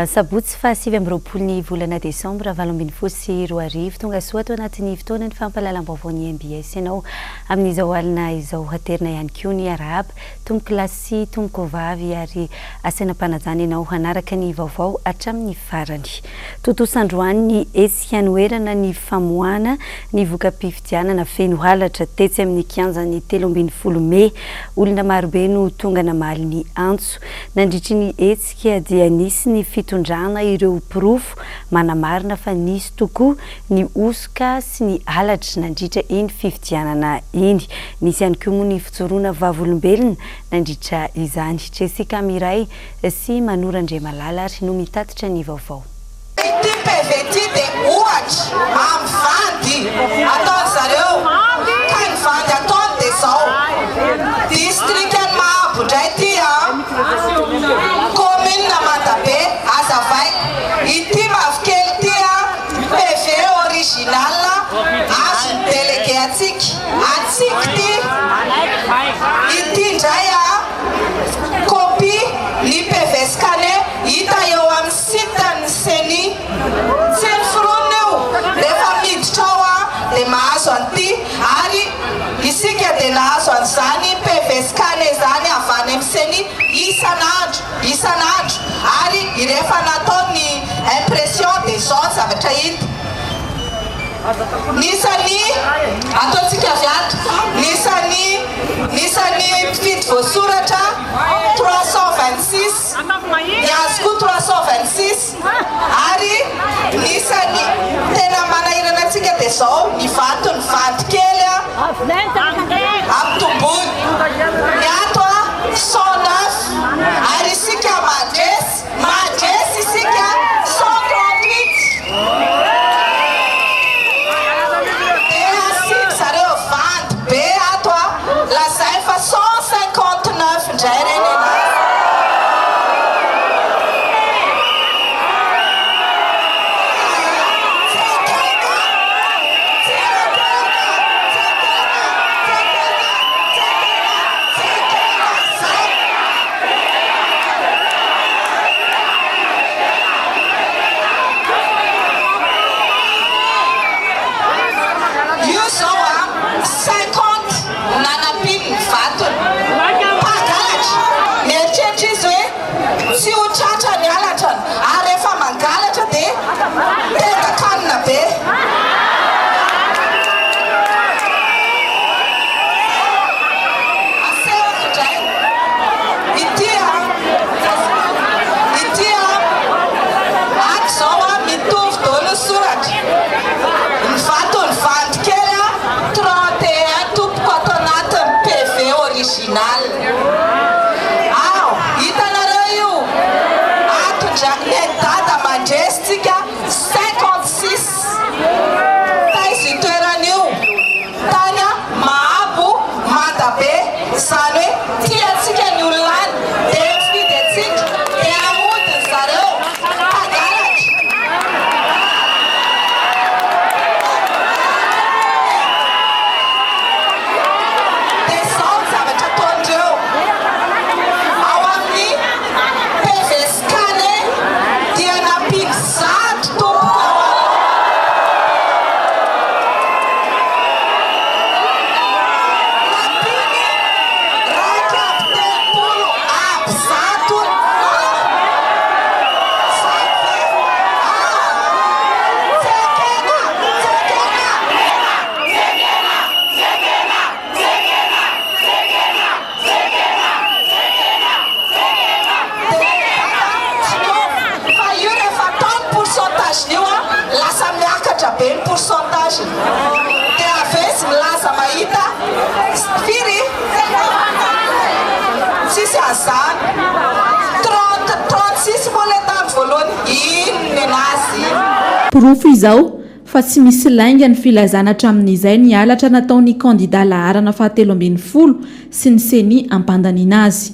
Sabotsy faha 29 ny volana desambra 2018. Tonga soa ato anatin'ny fotoanan'ny fampahalalam-baovao ny mbs ianao amin'izao alina izao. Aterina ihany koa ny arahaba tompokolahy sy tompokovavy ary asaina am-panajana ianao hanaraka ny vaovao hatramin'ny farany. Tontosa androany ny hetsika hanoherana ny famoahana ny voka-pifidianana feno halatra tetsy amin'ny kianjan'ny 13 mey. Olona marobe no tonga namaly ny antso. Nandritry ny hetsika dia nisy ny fitondrana ireo porofo manamarina fa nisy tokoa ny hosoka sy ny halatra nandritra iny fifidianana iny. Nisy ihany koa moa ny fijoroana vavolombelona nandritra izany. Jessica Miray sy Manoro Andriamalala ary no mitatitra ny vaovao. Ity PV ity dia ohatra amin'ny vandy ataon zareo ka ny vandy ataony dia zao, distrikan'i Mahabo indray ity an, commune Mandabe, azavaiko, ity mavokely ity an, PV original azon'ny délégué antsika, antsika ity, ity indray an, copie ny PV scanné hita eo amin'ny site ny ceni. Tsy noforonina io, rehefa miditra ao an dia mahazo an'ity ary isika dia nahazo an'izany PV scanné izany avy any amin'ny ceni isan'andro isan'andro ary rehefa natao ny impression dia izao ny zavatra hita. Ny isan'ny, ataontsika avy ato, ny isan'ny, ny isan'ny mpifidy voasoratra 326, ny azy koa 326, ary ny isan'ny tena manahirana antsika dia izao, ny vato, ny vandy kely ampitomboina, ny ato 109, ary isika mandresy. Mandresy isika 138. Dia asiany zareo vandy be ato a, lazainy fa 159 indray re nenazy. Tsy ekena! Tsy ekena! Tsy ekena! Tsy ekena! Tsy ekena! Tsy ekena izany! Io zao a, 50 nanampiany ny vatony. Mpangalatra! Mieritreritra izy hoe tsy ho tratra ny halatrany ary rehefa mangalatra dia tendan-kanina be. Asehoko indray. Ity a, ity a, ato izao a, mitovy daholo ny soratra. Ny vaton'ny vandy kely a, 31 tompoko ato anatin'ny PV original. Ao, hitanareo io? Ato indray, ny dada mandresy tsika 56. Taiza io toerana io? Tany Mahabo, Manda be, izany hoe tia antsika ny olona any, dia mifidy antsika, dia ahodiny zareo, mpangalatra. Dia izao ny zavatra ataon'ireo, ao amin'ny PV scanné dia nampiany 100 tompoko ao amin'ny. Nampiany 131 izany ve? Aa! Tsy ekena! Tsy ekena! Fa io rehefa atao ny pourcentage-ny io an, lasa miakatra be ny pourcentage-ny. Dia avy eo izy milaza mahita firy? Tsisy an'izany. 30, 36 moa ilay tamin'ny voalohany. Iny nenazy iny. Porofo izao fa tsy misy lainga ny filazana hatramin'izay ny halatra nataon'ny kandida laharana faha 13 sy ny Ceni ampandaniana azy.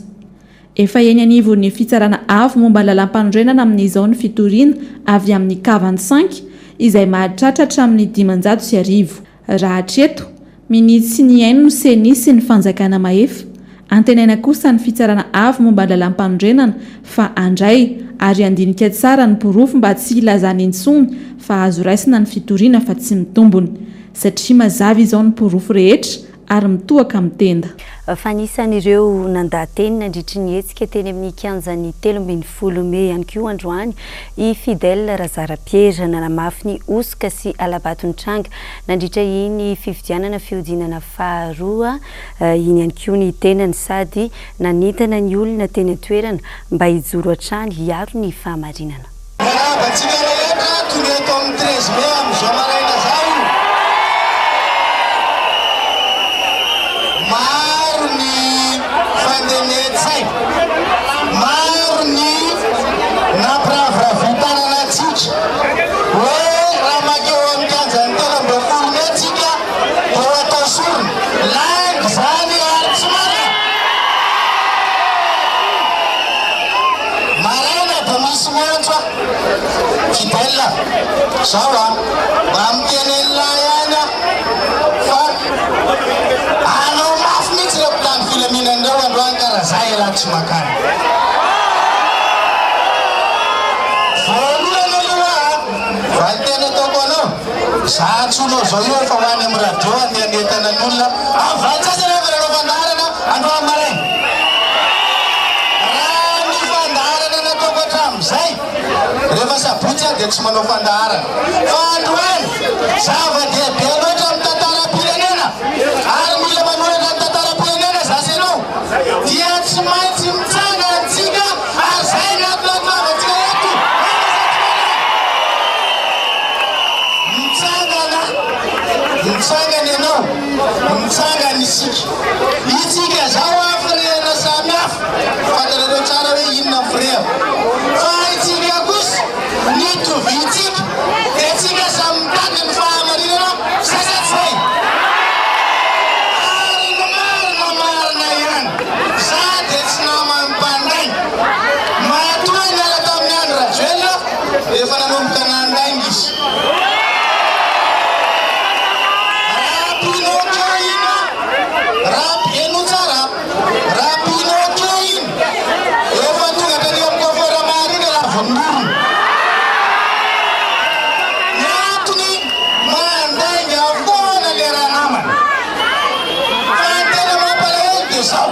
Efa eny anivon'ny Fitsarana Avo momba ny Lalàmpanorenana amin'izao ny fitoriana avy amin'ny K 25 izay mahatratra hatramin'ny 1500. Raha hatreto, minia tsy nihaino ny Ceni sy ny fanjakana mahefa. Antenaina kosa ny Fitsarana Avo momba ny Lalàmpanorenana fa handray. ary handinika tsara ny porofo mba tsy hilazana intsony fa azo raisina ny fitoriana fa tsy mitombona. Satria mazava izao ny porofo rehetra ary mitohaka amin'ny tenda. Fa anisan'ireo nandaha-teny nandritry ny hetsika teny amin'ny kianjan'ny 13 mey ihany koa androany i Fidèle Razarapiera. Nanamafy ny hosoka sy hala-bato nitranga nandritra iny fifidianana fihodinana faharoa iny ihany koa ny tenany sady nanentana ny olona teny an-toerana mba hijoro hatrany hiaro ny fahamarinana. Miarahaba antsika rehetra tonga eto amin'ny 13 mai amin'izao maraina izao. Maro ny fandemen-tsaina, maro ny nampiraviravin-tanana antsika hoe raha mankeo amin'ny kianjan'ny 13 mai tsika dia ho atao sorona. Lainga izany ary tsy marina. Maraina dia misy miantso aho. Fidèle, zao a, mba miteny an'lah ihany aho fa hanao mafy mihitsy ireo mpitandro filaminana ireo androany ka raha za elah tsy mankany. Voalohany aloha a, valinteny ataoko anao, za antsoinao zao io efa ho any amin'ny radio handeha hanentana ny olona, amin'ny valin-tsasany aho efa nanao fandaharana androany maraina. Raha ny fandaharana nataoko hatramin'izay, rehefa sabotsy aho dia tsy manao fandaharana. Fa androany, zava-dehibe loatra amin'ny tantaram-pirenena ary mila manoratra ny tantaram-pirenena za sy ianao, dia tsy maintsy mitsangana isika ary izay no antony hahatongavantsika eto. Mitsangana, mitsangana ianao, mitsangana isika. Itsika zao a firehana samy hafa, fantarareo tsara hoe inona ny firehako. Fa itsika kosa ny itoviantsika dia tsika samy mitady ny fahamarinana zay sa tsy zay? Ary ny marina marina ihany, za dia tsy naman'ny mpandainga. Matoa niala tamin'i Andry Rajoelina efa nanomboka nandainga izy. Raha Pinocchio iny an! Raha, henoy tsara an! Raha Pinocchio iny, efa tonga taty amin'ny coiffeur Maharina lavon'ny orona. Ny antony, mandainga foana le ranamana. Fa ny tena mampalahelo dia izao,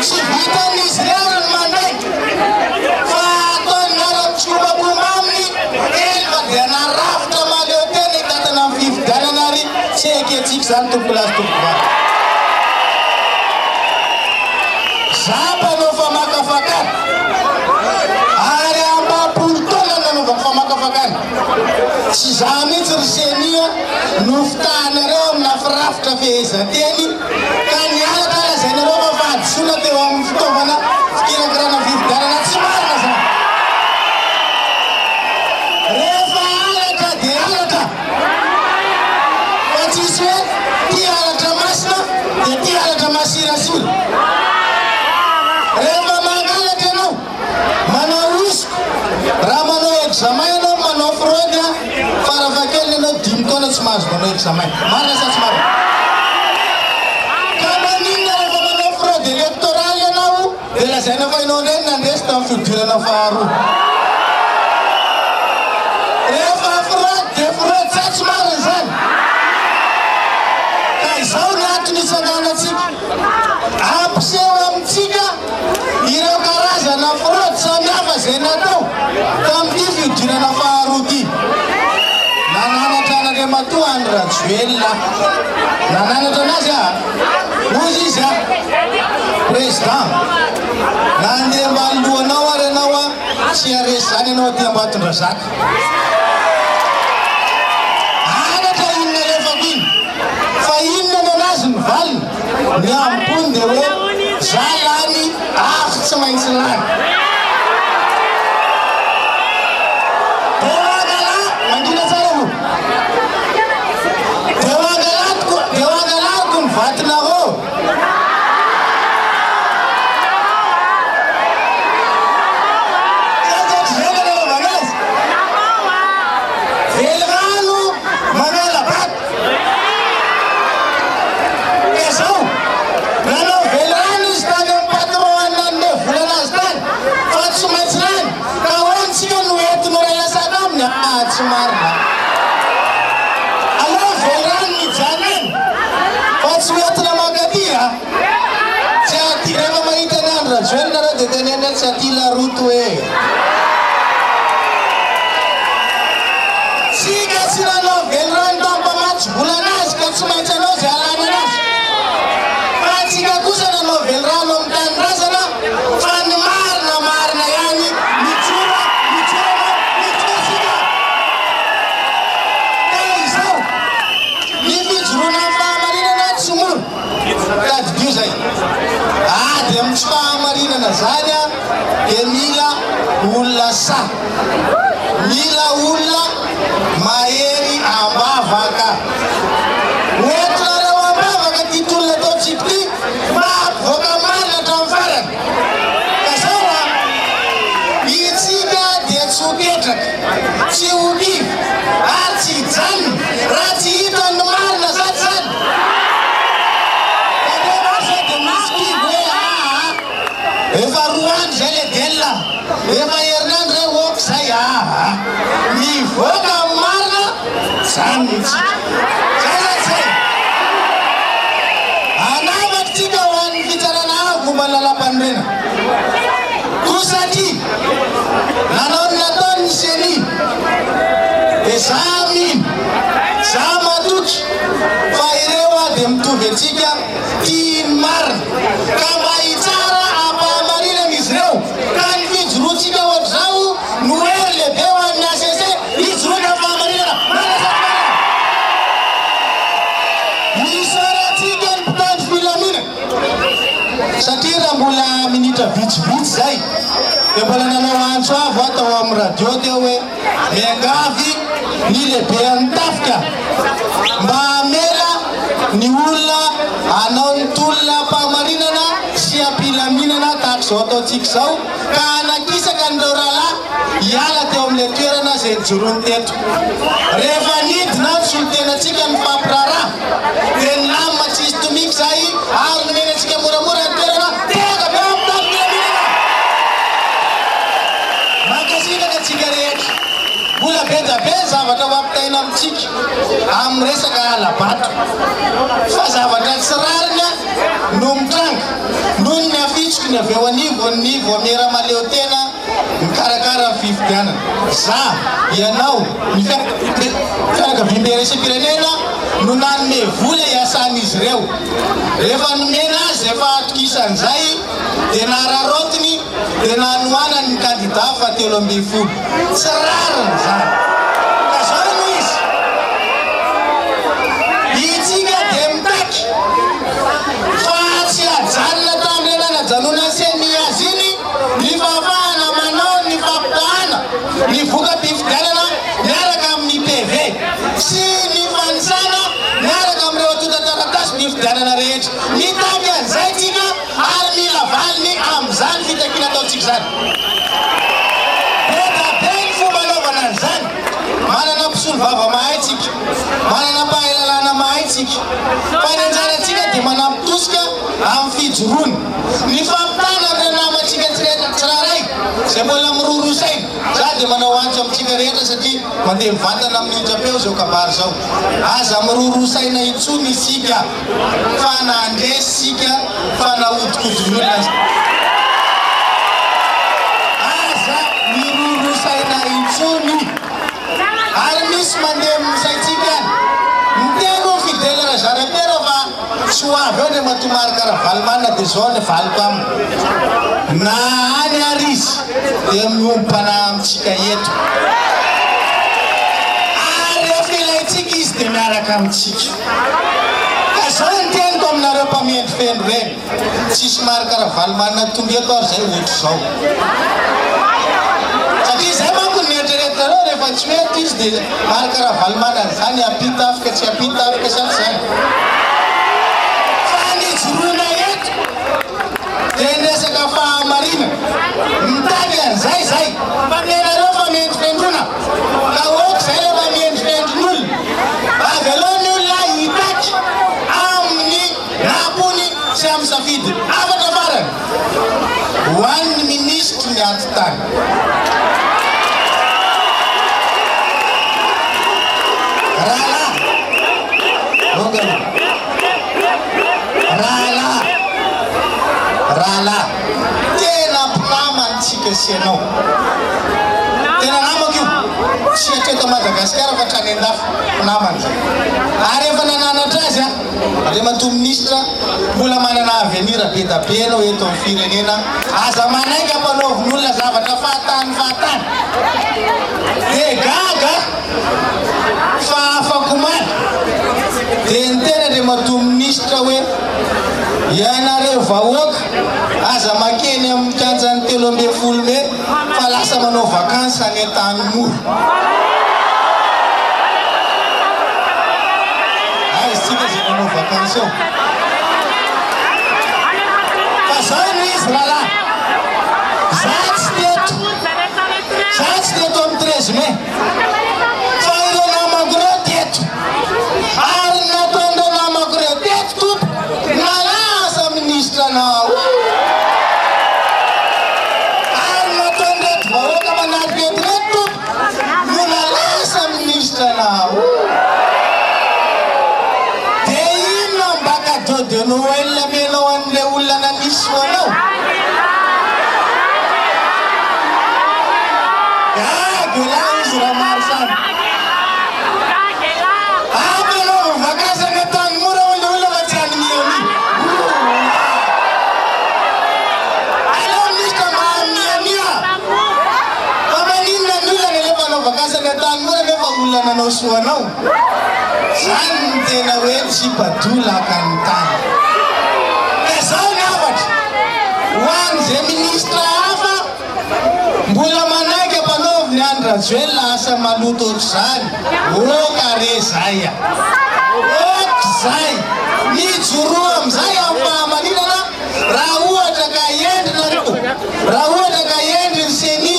tsy vitan'izy irery ny mandainga, fa ataony miara-mitsikombakomba aminy Efa dia narafitra mahaleo tena hitantana ny fifidianana ary tsy ekentsika izany tompokolahy sy tompokovavy. Za mpanao famakafakana ary amam-polo taona no nanaovako famakafakana. Tsy za mihitsy ry ceni a no fitahanareo amina firafitra fehezanteny ka ny halatra lazainareo fa fahadisoana teo amin'ny fitaovana fikirakirana fifidianana tsy marina zany. Rehefa halatra dia halatra fa tsisy hoe ty halatra masina dia ty halatra masirasira. Rehefa mangalatra ianao manao hosoka, raha manao examen ianao manao fraude farafahakeliny ianao dimy taona tsy mahazo manao examen. Marina sa tsy marina? Ka maninona rehefa manao fraude électorale ianao dia lazaina fa ianao indray no nandresy tamin'ny fihodinana faharoa? Rehefa fraude dia fraude sa tsy marina izany? Ka izao ny antony itsanganantsika hampiseho amintsika ireo karazana fraude samihafa izay natao tamin'ity fihodinana faharoa ity. Nananatra an'Andriamatoa Andry Rajoelina aho. Nananatra an'azy aho. Hozy izy aho, Président, na handeha ambany lohanao ary ianao aho, tsy haharesy izany ianao aty Ambatondrazaka. Anatra iny nalefako iny. Fa inona ny anazy ny valiny? Ny amim-pony dia hoe za lany ary tsy maintsy lany. Dia ho angala, mangina tsara aloha. Dia ho angalatiko, dia ho angalariko ny vatinareo. Velirano manala bato. Ka zao, nanao velirano izy tany amin'ny patron any nanome vola anazy tany. Aa tsy marina. Aleo velirano mijanona eny fa tsy ho entina mankaty a! Tsy aty, rehefa mahita an'i Andry Rajoelina nareo dia teneno hoe tsy aty la route hoe. Tsika tsy nanao velirano tamin'ny mpamatsy vola anazy ka tsy maintsy hanao izay hahalany anazy. Fa antsika kosa nanao velirano amin'ny tanindrazana fa ny marina marina ihany mijoro mijoro mijoro isika. Ka izao, ny fijoroana amin'ny fahamarinana tsy mora. Tadidio izay. Ady amin'ny tsy fahamarinana izany dia mila olona sahy. Mila olona mahery am-bavaka. Ho entinareo am-bavaka ity tolona ataontsika ity mba hampivoaka marina hatramin'ny farany. Ka zao an, itsika dia tsy ho ketraka, tsy ho kivy ary tsy hijanona raha tsy hita ny marina sa tsy zany? Tandremo ary sao dia misy kivy hoe aa efa roa andro zay le del a, efa herinandro zay ok zay aa mivoaka ny marina zany itsika. Zay sa tsy zay? Hanavaka tsika ho an'ny fitsarana avo momba ny lalàmpanorenana. Koa satria nanao ny nataony ny ceni dia za mino, za matoky fa ireo dia mitovy antsika tia ny marina ka mba hitsara ampahamarinana izy ireo ka ny fijoroantsika ohatr'izao no hery lehibe ho an'ny HCC hijoroana amin'ny fahamarinana. Marina sa tsy marina? Isaorantsika ny mpitandro filaminana satria raha mbola minitra vitsivitsy izay dia mbola nanao antso avo aho tao amin'ny radio teo hoe miangavy ny lehiben'ny tafika mba hamela ny olona hanao ny tolona am-pahamarinana sy am-pilaminana tahaka izao ataontsika izao ka hanakisaka an'ireo rahalahy hiala teo amin'ilay toerana izay nijoroany teto. Rehefa nidina ny solontenantsika nifampiraharaha dia nilamina tsisy tomika izahay ary nomena antsika moramora ny toerana tehaka be amin'ny tany filaminana. Mankasitraka antsika rehetra. Mbola be dia be ny zavatra ho ampitaina amintsika amin'ny resaka hala-bato. Fa zavatra tsy rariny no mitranga noho ny hafitsoky ny avy eo anivon'ny Vaomiera Mahaleotena mikarakara ny fifidianana. Za, ianao, ny fianakaviambe iraisam-pirenena no nanome vola hiasan'izy ireo. Rehefa nomena azy izay fahatokisany izay dia nararaotiny dia nanohanany ny kandida faha 13. Tsy rariny izany. Ka izao no izy. Itsika dia mitaky fa tsy hajanona tamin'ilay nanajanonan'ny Ceni azy iny ny fahafahana manao ny fampitahana ny voka-pifidianana miaraka amin'ny PV sy ny fanisana miaraka amin'ireo antontan-taratasim-pifidianana rehetra. Mitaky an'izay tsika ary mila valiny amin'izany fitakiana ataontsika izany. Be dia be ny fomba anaovana an'izany. Manana mpisolovava mahay tsika, manana mpahay lalàna mahay tsika. Fa ny anjarantsika dia manampy tosika amin'ny fijoroana. Ny fampitana amin'ireo namantsika tsirairay izay mbola miroroa saina. Za dia manao antso amintsika rehetra satria mandeha mivantana amin'ny onjam-peo izao kabary izao. Aza miroroa saina intsony isika fa nandresy isika fa nahodinkodin'ny olona. Aza miroroa saina intsony. Ary misy mandeha amin'ny saintsika any. Miteny hoy Fidèle Razarapiera fa tsy ho avy eo Andriamatoa Marc Ravalomanana dia izao ny valiko aminy. Na any ary izy dia miombom-panahy amintsika eto. Ary rehefa ilaintsika izy dia miaraka amintsika. Ka izao ny teniko aminareo mpamendrofendro ireny. Tsisy Marc Ravalomanana tonga eto ary zay ohatr'izao. Satria zay manko ny eritreretinareo rehefa tsy hoe eto izy dia Marc Ravalomanana zany hampitafika tsy hampitafika sa tsy zany. Fa ny ijoroana eto dia ny resaka fahamarinana. Mitady an'izay zay. Fa ny anareo famendrofendrona. Ka ok zay le mamendrofendron'olona. Avelao ny olona hitaky amin'ny Nahapony sy amin'ny safidy. Hafatra farany ho an'ny minisitry ny atitany. sy ianao. Tena namako io, tsy hatreto Madagasikara fa hatrany an-dafy, mpinamana izay. Ary efa nananatra azy aho, Andriamatoa Minisitra, mbola manana avenir be da be ianao eto amin'ny firenena, aza manaiky ampanaovin'olona zavatra fahatany fahatany. Dia gaga fa afak'omaly dia niteny Andriamatoa Minisitra hoe, ianareo vahoaka aza makeny amin'ny kianjan'ny 13 mey fa lasa manao vacances any Antanimora. Aiza tsika izay manao vacances ao? Fa zao no izy rahalahy, za tsy teto, za tsy teto amin'ny 13 mai, fa ireo namako ireo teto, ary ny nataon'ireo namako ireo teto tompoko, nalaza minisitra anao. Ary ny nataon'ireto vahoaka manatrika eto ireto tompoko, no nalasa minisitra anao. Dia inona mba cadeau de Noël amenao an'ilay olona nanisy ho anao? Gaga elah izy Ramaroson. Ampy ianao vao vakansy any Antanimora hoy ilay olona fa tsy any Miami. Oa! Aleo minisitra mba any Miami ah! Fa maninona ny olona nefa hanao vakansy any Antanimora nefa olona nanao soa anao? Zany no tena hoe tsipa-doha laka ny tany. Ka zao ny hafatra ho an'izay ministra hafa mbola manaiky ampanaoviny Andry Rajoelina asa maloto ohatr'izany, ok re zay a! Ok zay! Mijoroa amin'izay amin'ny fahamarinana raha ohatra ka hendry nareo, raha ohatra ka hendry ny ceni,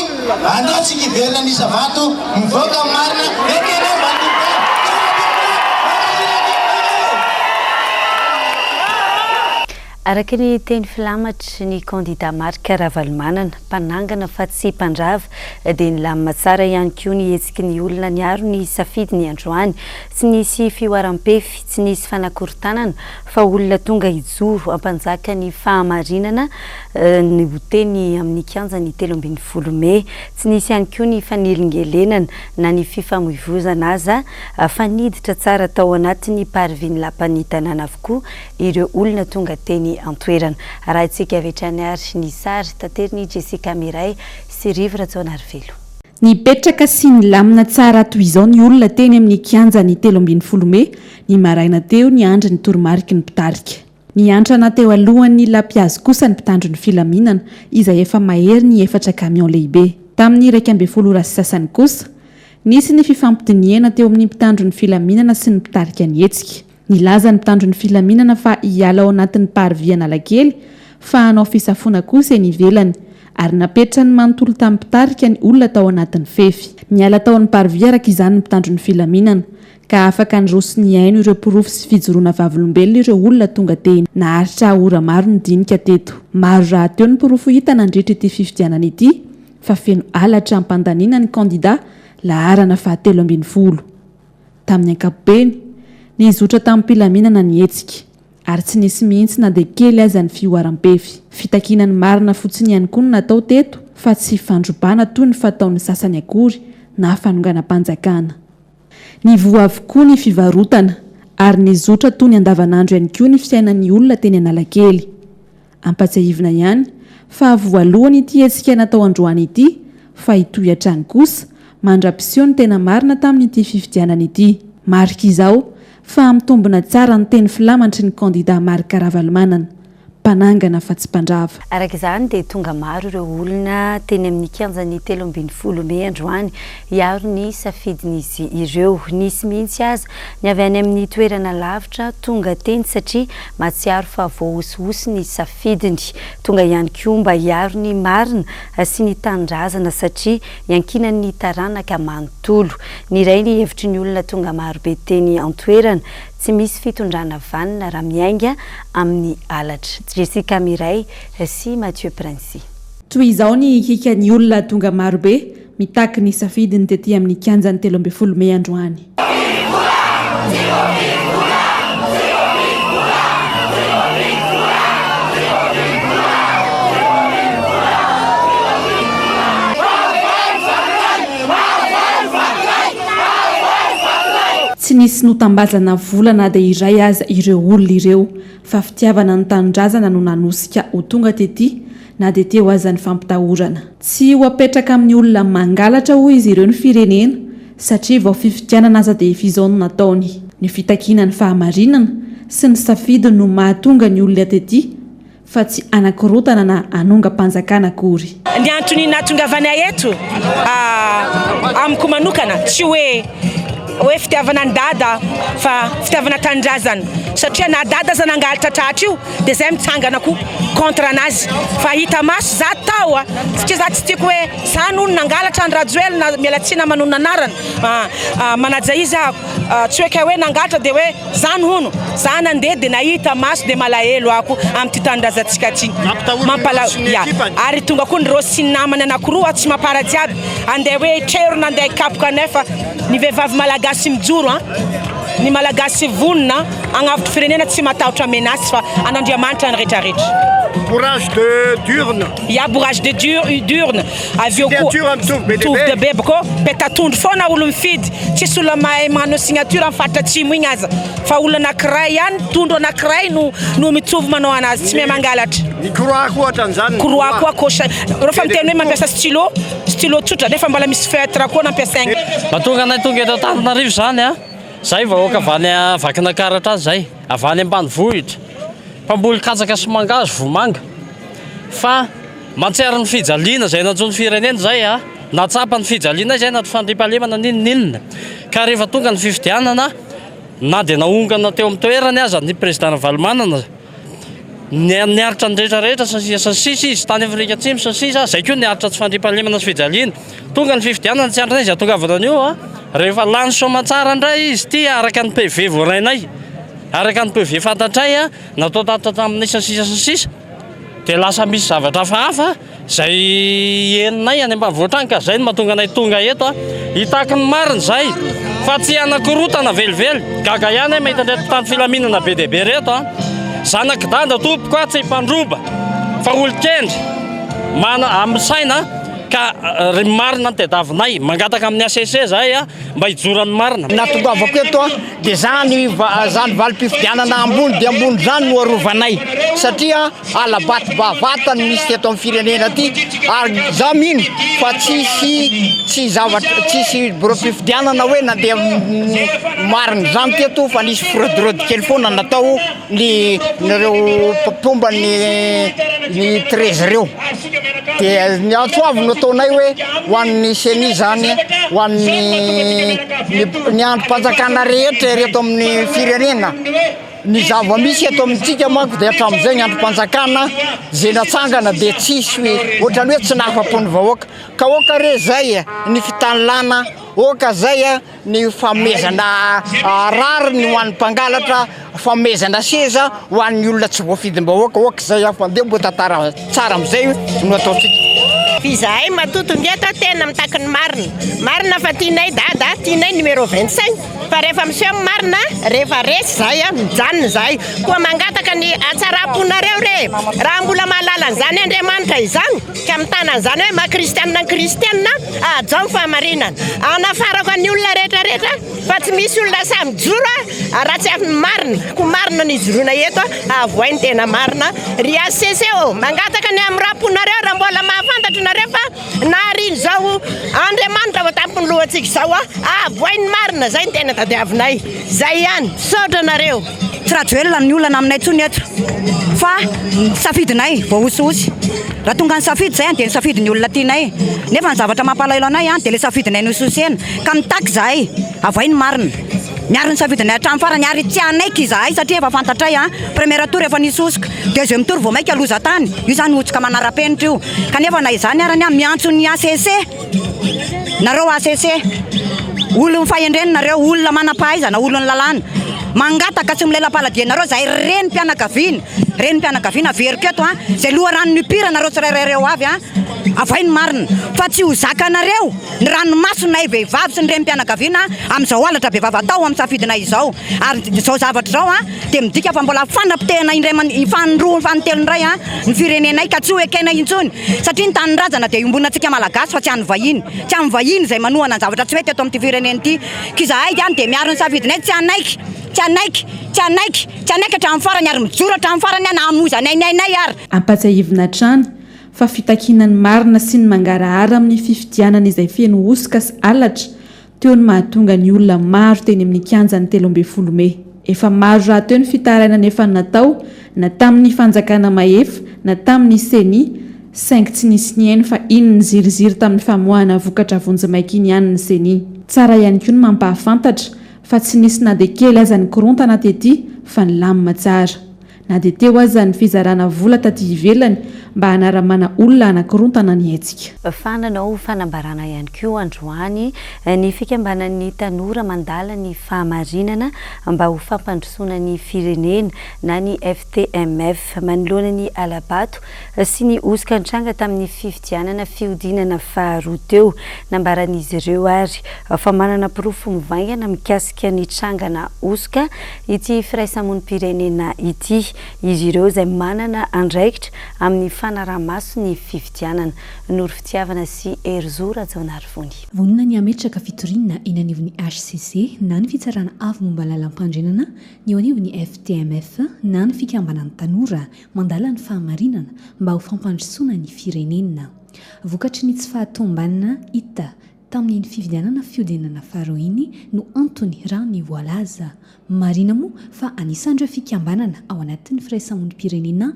andao tsika hiverina an'isa vato mivoaka ny marina, ekenay vato. Araka ny teny filamatry ny kandida Marc Ravalomanana, mpanangana fa tsy mpandrava, dia nilamina tsara ihany koa ny hetsiky ny olona niaro ny safidiny androany. Tsy nisy fihoaram-pefy, tsy nisy fanakorontanana fa olona tonga hijoro hampanjaka ny fahamarinana no teny amin'ny kianjan'ny 13 mey. Tsy nisy ihany koa ny fanelingelenana na ny fifamoivoizana aza fa niditra tsara tao anatin'ny parvis-n'ny lapan'ny tanàna avokoa ireo olona tonga teny an-toerana. Arahintsika avy hatrany ary ny sary taterin'i Jessica Miray sy Rivo Rajaonarivelo. Nipetraka sy nilamina tsara toy izao ny olona teny amin'ny kianjan'ny 13 mey ny maraina teo niandry ny toromariky ny mpitarika. Niantrana teo alohan'ny lapihazo kosa ny mpitandro ny filaminana izay efa mahery ny efatra camion lehibe. Tamin'ny 11 ora sy sasany kosa, nisy ny fifampidinihana teo amin'ny mpitandro ny filaminana sy ny mpitarika ny hetsika. Nilaza ny mpitandro ny filaminana fa hiala ao anatin'ny parvis Analakely fa hanao fisafoana kosa eny ivelany ary napetrany manontolo tamin'ny mpitarika ny olona tao anatin'ny fefy. Niala tao amin'ny parvis araka izany ny mpitandro ny filaminana ka afaka niroso nihaino ireo porofo sy fijoroana vavolombelona ireo olona tonga teny. Naharitra ora maro ny dinika teto. Maro rahateo ny porofo hita nandritra ity fifidianana ity fa feno halatra am-pandaniana ny kandida laharana fahatelo 12. Tamin'ny ankapobeny, nizotra tamim-pilaminana ny hetsika, ary tsy nisy mihitsy na dia kely aza ny fihoaram-pefy. Fitakiana ny marina fotsiny ihany koa no natao teto fa tsy fandrobana toy ny fataon'ny sasany akory na fanonganam-panjakana. Nivoha avokoa ny fivarotana, ary nizotra toy ny andavanandro ihany koa ny fiainan'ny olona teny Analakely. Ampatsiahivina ihany fa voalohany ity hetsika natao androany ity fa hitohy hatrany kosa mandra-piseho ny tena marina tamin'ity fifidianana ity. Marika izao fa mitombina tsara ny teny filamantry ny kandida Marc Ravalomanana, mpanangana fa tsy mpandrava. Araka izany dia tonga maro ireo olona teny amin'ny kianjan'ny 13 mey androany hiaro ny safidin'izy ireo. Nisy mihitsy aza ny avy any amin'ny toerana lavitra tonga teny satria mahatsiaro fa voahosihosy ny safidiny. Tonga ihany koa mba hiaro ny marina sy ny tanindrazana satria iankinan'ny taranaka manontolo. Niray ny hevitry ny olona tonga marobe teny an-toerana, tsy misy fitondrana vanona raha miainga amin'ny halatra. Jessica Miray sy Mathieu Princy. Toy izao ny hikikan'ny olona tonga marobe mitaky ny safidiny tety amin'ny kianjan'ny 13 mey androany. nisy notambazana vola na dia iray aza ireo olona ireo fa fitiavana ny tanindrazana no nanosika ho tonga tety na dia teo aza ny fampitahorana. Tsy ho apetraka amin'ny olona mangalatra hoy izy ireo ny firenena satria vao fifidianana aza dia efa izao no nataony. Ny fitakiana ny fahamarinana sy ny safidy no mahatonga ny olona tety fa tsy hanakorotana na hanongam-panjakana akory. Ny antony nahatongavanay eto amiko manokana tsy hoe hoe fitiavana an'i Dada fa fitiavana tanindrazana satria na Dada aza nangalatra tratra io dia zay mitsangana koa contre anazy fa hita maso za tao a satria za tsy tiako hoe za no nangalatra an'i Rajoelina miala tsiny manonona anarana manaja izy aho tsy hoe kay hoe nangalatra dia hoe Zany hono, za nandeha de nahita maso de malahelo ako amin'ity tanindrazantsika ty. Mampalahelo, ya. Ary tonga koa ny Rossy sy ny namany anakiroa tsy mampara jiaby andeha hoe hitrerona andeha hikapoka anay fa ny vehivavy malagasy mijoro an, ny malagasy vonona hagnavotra firenena tsy matahotra menace fa an'Andriamanitra ny retraretra. Bourrage de d'urne. Ya bourrage de d'urne. Avy eo koa Signature mitovy be dia mitovy be. be bako peta-tondro foana olo mifidy, tsisy olona mahay manao signature amin'ny faritra atsimo igny aza fa olona anakiray ihany tondro anakiray no no mitovy manao anazy tsy mahay mangalatra. Ny croix koa ohatran'izany. Croix koa coche reo fa miteny hoe mampiasa stylo, stylo tsotra nefa mbola misy feutre koa nampiasaigna. Mahatonga anay tonga eto Antananarivo izany a, zay vahoaka avy any Vakinankaratra any zay, avy any ambanivohitra, mpamboly katsaka sy mangahazo, vomanga, fa Mahatsiaro ny fijaliana izay nanjo ny firenena izay a! Nahatsapa ny fijaliana izay anaty fandriampahalemana n'inon'inona. Ka rehefa tonga ny fifidianana, na dia nahongana teo amin'ny toerany aza ny Président Ravalomanana, niaritra ny rehetra rehetra sy ny sisa sy ny sisa izy, tany Afrika Atsimo sy ny sisa, izay koa niaritra tsy fandriampahalemana sy fijaliana. Tonga ny fifidianana, tsy andrinay izay hahatongavana an'io a! Rehefa lany soamantsara indray izy ity araka ny PV voarainay, araka ny PV fantatray a, natao tatitra taminay sy ny sisa sy ny sisa. Dia lasa misy zavatra hafahafa izay henonay any ambanivohitra any ka izay no mahatonga anay tonga eto hitaky ny marina izay fa tsy hanakorotana velively. Gaga ihany aho mahita an'ireto mpitandro filaminana be dia be ireto a. Zanak'i Dada tompoko a, tsy mpandroba fa olon-kendry mana amin'ny saina ka ry marina no tadiavinay. Mangataka amin'ny HCC izahay a mba hijoran'ny marina. Ny nahatongavako eto dia zany zany valim-pifidianana ambony dia ambony zany no arovanay satria hala-bato bavata no misy teto amin'ny firenena aty ary za mino fa tsisy tsy zavatra tsisy biraom-pifidianana hoe nandeha marina zany teto fa nisy fraude kely foana natao ny nareo mpomba ny ny 13 reo dia ny antso avo no ataonay hoe ho an'ny ceni zany ho an'ny ny andrim-panjakana rehetra ereto amin'ny firenena ny zava-misy eto amintsika manko dia hatramin'izay ny andrim-panjakana zay natsangana dia tsisy hoe ohatran'ny hoe tsy nahafa-po ny vahoaka ka aoka re zay ny fitanilana aoka zay ny fanomezana rariny ho an'ny mpangalatra, fanomezana seza ho an'ny olona tsy voafidim-bahoaka, ok izay aho fa ndeha mbo tantara tsara amin'izay no ataontsika. Izahay matoa tonga eto tena mitaky ny marina. Marina fa tianay Dada, tianay numéro 25 fa rehefa miseho ny marina, rehefa resy izahay mijanona izahay. Koa mangataka ny hatsaram-ponareo re, raha mbola mahalala an'izany Andriamanitra izany ka mitana an'izany hoe maha kristianina ny kristianina, Hajao ny fahamarinana. Anafarako an'ny olona rehetra rehetra fa tsy misy olona sahy mijoro raha tsy amin'ny marina. Koa marina no ijoroana eto, avohay ny tena marina. Ry HCC ô, mangataka ny hamoram-ponareo raha mbola mahafantatra nareo fa naharian'izao Andriamanitra ao an-tampon'ny lohantsika izao, avohay ny marina, izay no tena tadiavinay. Izay ihany. Misaotra anareo. Tsy Rajoelina ny olana aminay intsony eto fa ny safidinay voahosihosy. Raha tonga ny safidy izay dia nisafidy ny olona tianay. Nefa ny zavatra mampalahelo anay dia ilay safidinay nohosihosena. Ka mitaky izahay, avohay ny marina. Miaro ny safidinay hatramin'ny farany ary tsy hanaiky izahay satria efa fantatray premier tour efa nisy hosoka, deuxième tour vao mainka loza tany. Io izany hosoka manara-penitra io. Kanefa na izany arany miantso ny HCC. Nareo HCC, olon'ny fahendrena nareo, olona manam-pahaizana, olon'ny lalàna. Mangataka tsy milela-paladia anareo zahay renim-pianakaviana, renim-pianakaviana averiko eto an, izay loharano nipira nareo tsirairay ireo avy an. Avoay ny marina fa tsy ho zakanareo ny ranomasonay vehivavy sy ny renim-pianakaviana amin'izao halatra bevava atao amin'ny safidinay izao. Ary izao zavatra izao dia midika fa mbola fanapotehana indray faharoa fahatelo indray ny firenenay ka tsy ho ekena intsony satria ny tanindrazana dia iombonantsika Malagasy fa tsy an'ny vahiny. Tsy an'ny vahiny izay manohana ny zavatra tsy mety eto amin'ity firenena ity. Ka izahay dia miaro ny safidinay tsy hanaiky, tsy hanaiky, tsy hanaiky, tsy hanaiky hatramin'ny farany ary mijoro hatramin'ny farany na hamoizanay ny ainay ary. Ampatsiahivina hatrany fa fitakiana ny marina sy ny mangarahara amin'ny fifidianana izay feno hosoka sy halatra teo no mahatonga ny olona maro teny amin'ny kianjan'ny 13 mey. Efa maro rahateo ny fitarainana efa natao na tamin'ny fanjakana mahefa na tamin'ny Ceni saingy tsy nisy nihaino fa iny niziriziry tamin'ny famoahana vokatra vonjimaika iny ihany ny Ceni. Tsara ihany koa ny mampahafantatra fa tsy nisy na dia kely aza ny korontana tety fa nilamina tsara. Na dia teo aza ny fizarana vola taty ivelany mba hanaramana olona hanakorontana ny hetsika. Fa nanao fanambarana ihany koa androany ny fikambanan'ny tanora mandala ny fahamarinana mba ho fampandrosoana ny firenena na ny FTMF manoloana ny hala-bato sy ny hosoka nitranga tamin'ny fifidianana fihodinana faharoa teo. Nambaran'izy ireo ary fa manana porofo mivaingana mikasika ny trangana hosoka ity firaisamonim-pirenena ity izy ireo izay manana andraikitra amin'ny fanaraha-maso ny fifidianana. Noro Fitiavana sy Herizo Rajaonarivony. Vonona ny hametraka fitoriana eny anivon'ny hcc na ny Fitsarana Avo momba ny Lalàmpandrenana ny eo anivon'ny FTMF na ny Fikambanan'ny Tanora mandala ny fahamarinana mba ho fampandrosoana ny firenena. Vokatry ny tsy fahatombanana hita Tamin'iny fividianana fihodinana faharoa iny no antony raha ny voalaza. Marihina moa fa anisan'ireo fikambanana ao anatin'ny firaisamonim-pirenena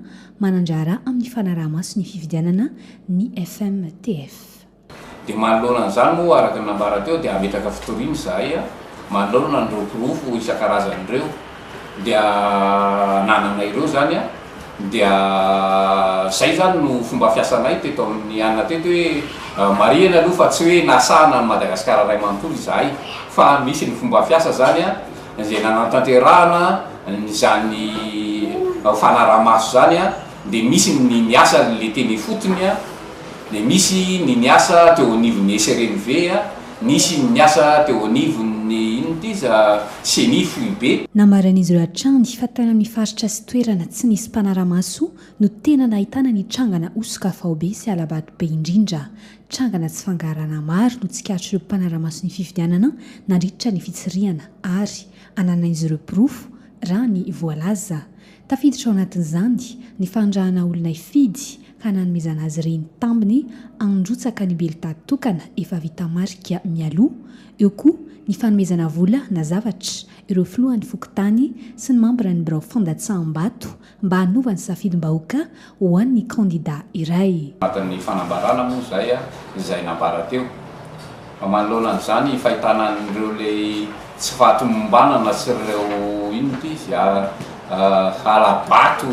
manan-draharaha amin'ny fanaraha-maso ny fifidianana ny FMTF. Dia manoloana an'izany moa araka ny nambara teo dia hametraka fitoriana izahay manoloana an'ireo porofo isan-karazany ireo. dia ananana ireo zany an, dia zay zany no fomba fiasanay teto amin'ny anona teto hoe marihana aloha fa tsy hoe nasahana an'i Madagasikara iray manontolo izahay fa misy ny fomba fiasa zany an izay nanatanterahana an'izany fanaraha-maso zany an, dia misy ny niasa le teny ifotony an, dia misy ny niasa teo anivon'ny SRMV an, Nisy ny niasa teo anivon'ny inona ity izy Ceni foibe. Nambaran'izy ireo hatrany fa tany amin'ny faritra sy toerana tsy nisy mpanara-maso no tena nahitana ny trangana hosoka faobe sy hala-bato be indrindra. Trangana tsy fangaharana maro no tsikaritr'ireo mpanara-maso ny fifidianana nandritra ny fitsirihana ary ananan'izy ireo porofo raha ny voalaza. Tafiditra ao anatin'izany ny fanirahana olona hifidy ka nanomezana azy ireny tambiny handrotsaka ny bileta tokana efa vita marika mialoha, eo koa ny fanomezana vola na zavatra ireo filohan'ny fokontany sy ny mambran'ny birao fandatsaham-bato mba hanova ny safidim-bahoaka ho an'ny kandida iray. Anatin'ny fanambarana moa izay izay nambara teo fa manoloana an'izany fahitana an'ireo ilay tsy fahatomombanana sy ireo inona ity izy hala-bato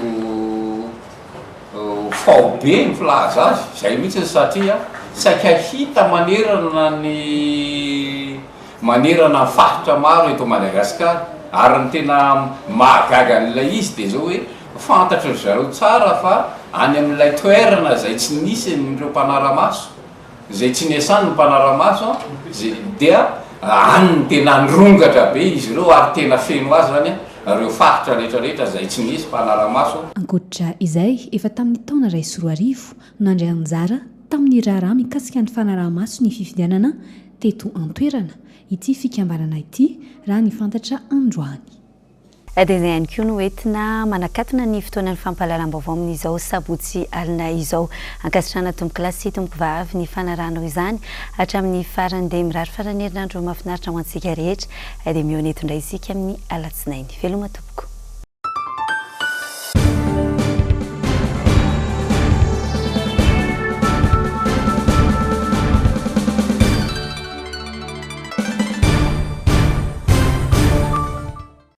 Faobe ny filaza azy, izay mihitsy satria saika hita manerana ny manerana ny faritra maro eto Madagasikara ary ny tena mahagaga an'ilay izy dia izao hoe fantatry ry zareo tsara fa any amin'ilay toerana izay tsy nisy an'ireo mpanara-maso Izay tsy niasany ny mpanara-maso an, dia any no tena nirongatra be izy ireo ary tena feno azy izany ireo faritra rehetra rehetra izay tsy nisy mpanara-maso. Ankoatra izay, efa tamin'ny taona 2001 no nandray anjara tamin'ny raharaha mikasika ny fanaraha-maso ny fifidianana teto an-toerana ity fikambanana ity raha ny fantatra androany. Dia izay ihany koa no entina manakatona ny fotoanan'ny fampahalalam-baovao amin'izao sabotsy alina izao. Ankasitrahana tompokolahy sy tompokovavy ny fanarahanao izany hatramin'ny farany. Dia mirary faran'ny herinandro mahafinaritra ho antsika rehetra. Dia mihaona eto indray isika amin'ny alatsinainy. Veloma tompoko.